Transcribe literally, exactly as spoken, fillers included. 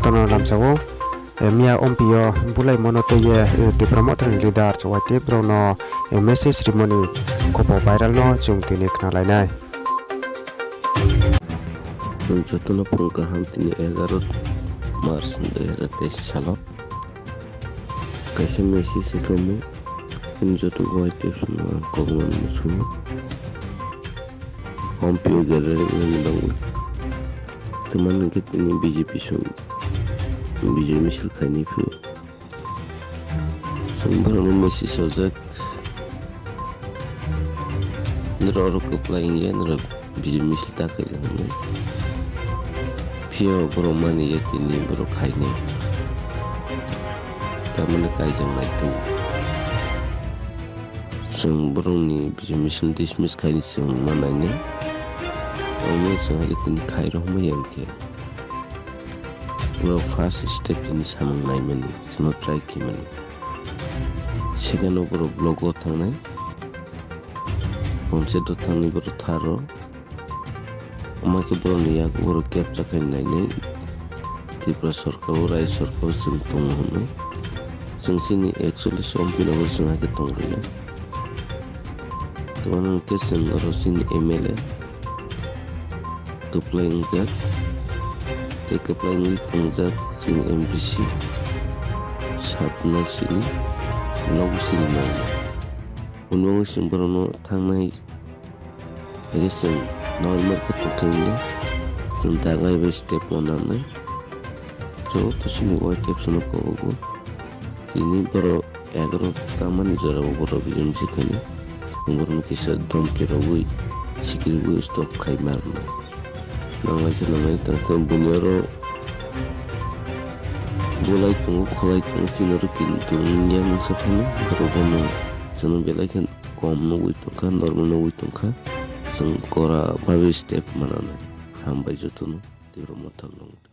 Tono lamsa wo, eh, miya ompi yo bulaimo no tui ye, eh, Tipra Motha ni leader Chowai Tep brao no, eh, message rimo ni khobor viral no chung tini khnalai nai. Chung joto no phung kaham, tini egaro March dui hazar teis salo. Kaisa message se kamo, tini joto Chowai Tep sung no ang kobong no musu. Ompi yo gathering nani bangwi. Tma hing khe tini B J P sung bijoy misil khaini phi. Chwng borok no message rwjak. Nrok oro kwplai wng ya, nrok bijoy misil ta khaidi hwnwi. Phiya borok mani ya tini borok khainai. Tamani kaijaknai tong. Chwng borokni bijoy misil dismiss khaini chwng ma nainai. Omo chwng hai khe tini khairok hwnwi ya hwnkhe. Borok first step tini samung naimani, chwngno try khaimani. Second o borok block o thangnai. Panchayat o thangwi borok tharo. Omo khe borokni yago borok capture khaina nainai. Tripura sorkar o, Rajya sorkar o chwng tongo hwnwi. Chwng chini actually somphi no bo chwng hai khe tong rwya. Tamo hwn khe chwng oro chini M L A kwplai wngjak. Tei kwplai wngwi tongjak chini M D C. Sap no chini, nogo chini nai. Uno chwng borokno thangnai. Hai khe chwng normal khe tongthai wngya. Chwng dagai bai step ma nangnai. Joto chini Y T F no kobogo. Tini borok egaro tamani jora o borok bijim si khaini. Borokno kisa domki rogwi, sikirigwi stop khai ma rwnai. Nanglai khe nanglai tongthai bini oro bulai tongo, kholai tongo, chini oro kintu wngya mungsa phano borok bono chwngno belai khe kom nugwi tongkha, normal nugwi tongkha. Chwng kora babi step ma nangnai. Hambai jotono, Tipra Motha long live.